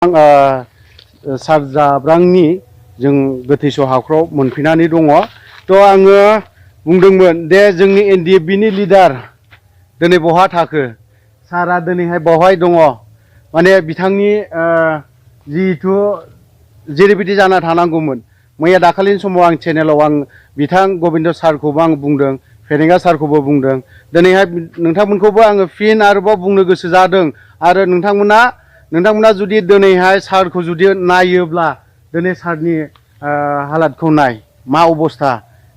सार जाब्रांनि जों गोथैस' हाखराव मोनफैनानै दङ। थ' आङो बुंदोंमोन दे जोंनि NDFB नि लिडार दिनै बहा थाखो सारा दिनैहाय बावहाय दङ। माने बिथांनि जिहेथु जेरैबायदि जाना थानांगौमोन। मैया दाखालिनि समाव आं चेनेलाव आं बिथां गबिन्द सारखौबो आं बुंदों, फेरेंगा सारखौबो बुंदों। दिनैहाय नोंथांमोनखौबो आङो फिन आरोबाव बुंनो गोसो जादों। आरो नोंथांमोना जुदि दिनैहाय सारखौ जुदि नायोब्ला दिनै सारनि हालातखौ नाय मा अबस्था।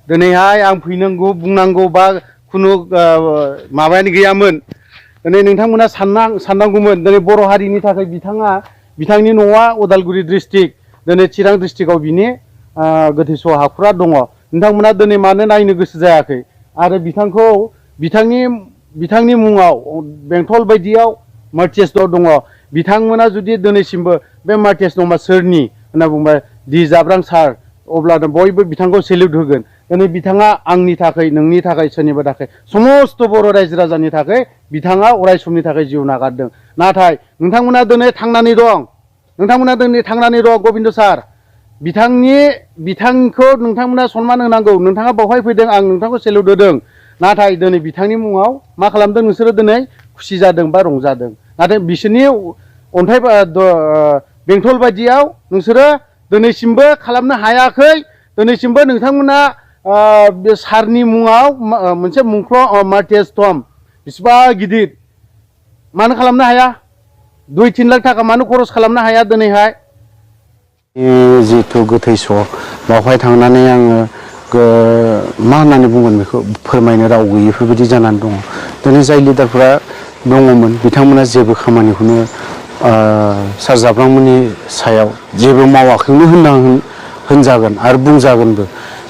दिनैहाय आं फैनांगौ बुंनांगौ बा खुनु माबायानो गैयामोन। दिनै नोंथांमोना साननांगौमोन दिनै बर' हारिनि थाखाय बिथांनि न'आ उदालगुरि डिस्ट्रिक्ट, दिनै चिरां डिस्ट्रिक्टआव बिनि गोथैस' हाखरा दङ। नोंथांमोना दिनै मानो नायनो गोसो जायाखै? आरो बिथांनि मुङाव बेंटल बायदियाव मार्टियार्स दङ। बिथांमोना जुदि दिनैसिमबो बे मार्टियार्स दंबा सोरनि होनना बुंबाय दि जाब्रां सार, अब्लानो बयबो बिथांखौ सेल्युट होगोन। दिनै बिथाङा आंनि थाखाय, नोंनि थाखाय, सोरनिबा थाखाय, समस्त बर' रायजो राजानि थाखाय बिथाङा अराय समनि थाखाय जिउ नागारदों। नाथाय नोंथांमोना दिनै थांनानै दं। गबिन्द सार, बिथांखौ नोंथांमोना सनमान होनांगौ। नोंथाङा बावहाय फैदों, आं नोंथांखौ सेल्युट होदों। नाथाय दिनै बिथांनि मुङाव मा खालामदों नोंसोरो? दिनै खुसि जादों बा रंजादों। नाथाय बिसोरनि बेंटल बायदियाव नोंसोरो दिनैसिमबो खालामनो हायाखै। दिनैसिमबो नोंथांमोना बे सारनि मुङाव मोनसे मुंख्लं मार्टियार्स टम्ब बिसिबा गिदिर मानो खालामनो हाया? 2-3 लाख थाखा मानो खरस खालामनो हाया? दिनैहाय जिहेथु गोथैस' बावहाय थांनानै आङो मा होननानै बुंगोन बेखौ फोरमायनो राव गैयिफोरबायदि जानानै दङ। दिनै जाय लिडारफोरा दङमोन बिथांमोना जेबो खामानिखौनो सार जाब्रांमोननि सायाव जेबो मावाखैनो होनजागोन आरो बुंजागोनबो।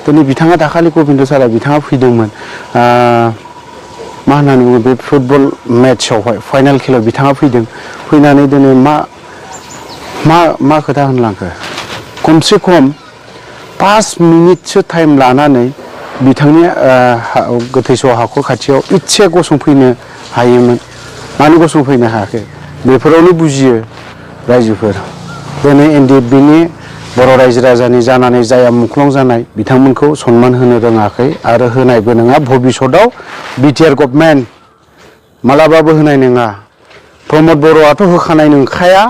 दिनै बिथाङा दाखालि गबिन्द सारा बिथाङा फैदोंमोन मा होननानै बुङो बे फुटबल मेट्चआवहाय फाइनाल खेलायाव बिथाङा फैनानै दिनै मा खोथा होनलांखो? खमसे खम 5 मिनिटसो टाइम लानानै बिथांनि गोथैस' हाखर खाथियाव इसे गसंफैनो हायोमोन। मानो गसंफैनो हायाखै? बेफोरावनो बुजियो रायजोफोर। दिनै NDFB-नि बर' रायजो राजानि जानानै जाया मुंख्लं जानाय बिथांमोनखौ सनमान होनो रोङाखै आरो होनायबो नङा। भबिसतआव BTR गभर्नमेन्ट मालाबाबो होनाय नङा। प्रमद बर'आथ' होखानाय नंखाया,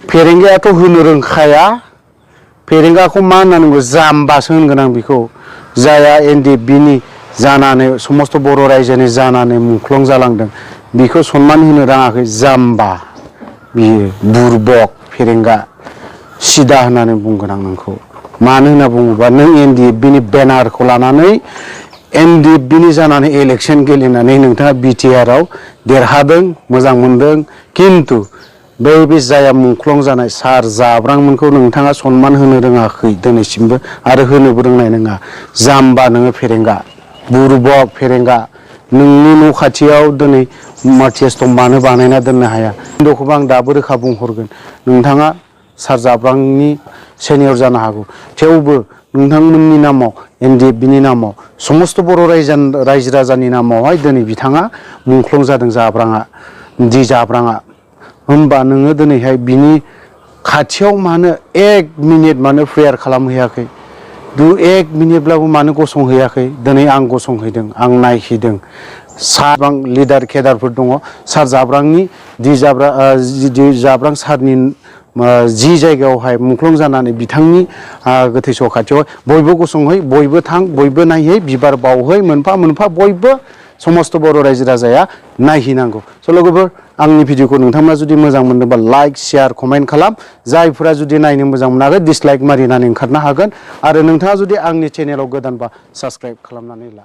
फेरेंगायाथ' होनो रोंखाया। फेरेंगाखौ मा होननानै बुङो? जाम्बासो होनगोन आं बेखौ। जाया NDFB-नि जानानै समस्त बर' रायजोनि जानानै मुंख्लं जालांदों, बेखौ सनमान होनो रोङाखै। जाम्बा बियो, बुरबक फेरेंगा, सिदा होननानै बुंगोन आं नोंखौ। मानो होनना बुङोबा नों NDFB-नि बेनारखौ लानानै NDFB-नि जानानै इलेक्सन गेलेनानै नोंथाङा BTR-आव देरहादों, मोजां मोनदों। खिन्थु बे जाया मुंख्लं जानाय सार जाब्रांमोनखौ नोंथाङा सनमान होनो रोङाखै दिनैसिमबो आरो होनोबो रोंनाय नङा। जाम्बा नोङो फेरेंगा, बुरबक फेरेंगा। नोंनि न' खाथियाव दिनै मार्टियार्स टम्ब मानो बानायना दोननो हाया? खिन्थुखौबो आं दाबो रोखा बुंहरगोन। नोंथाङा सार जाब्रांनि सेनियर जानो हागौ, थेवबो नोंथांमोननि नामाव NDFB-नि नामाव समस्त बर' रायजो राजानि नामावहाय दिनै बिथाङा मुंख्लं जादों। जाब्राङा होमबा नोङो दिनैहाय बिनि खाथियाव मानो 1 मिनिट मानो प्रेयार खालामहैयाखै? 1 मिनिटब्लाबो मानो गसंहैयाखै? दिनै आं गसंहैदों, आं नायहैदों। सार लिडार केडारफोर दङ। सार जाब्रांनि जाब्रां सारनि जि जायगायावहाय मुंख्लं जानानै बिथांनि गोथैस' खाथियाव बयबो गसंहै, बयबो थां, बयबो नायहै, बिबार बावहै, मोनफा मोनफा बयबो समस्त बर' रायजो राजाया नायहैनांगौ। स' लोगोफोर, आंनि भिडिअखौ नोंथांमोना जुदि मोजां मोनदोंबा लाइक, शेयार, कमेन्ट खालाम। जायफोरा जुदि नायनो मोजां मोनाखै डिसलाइक मारिनानै ओंखारनो हागोन। आरो नोंथाङा जुदि आंनि चेनेलाव गोदानबा साबस्क्राइब खालामनानै ला।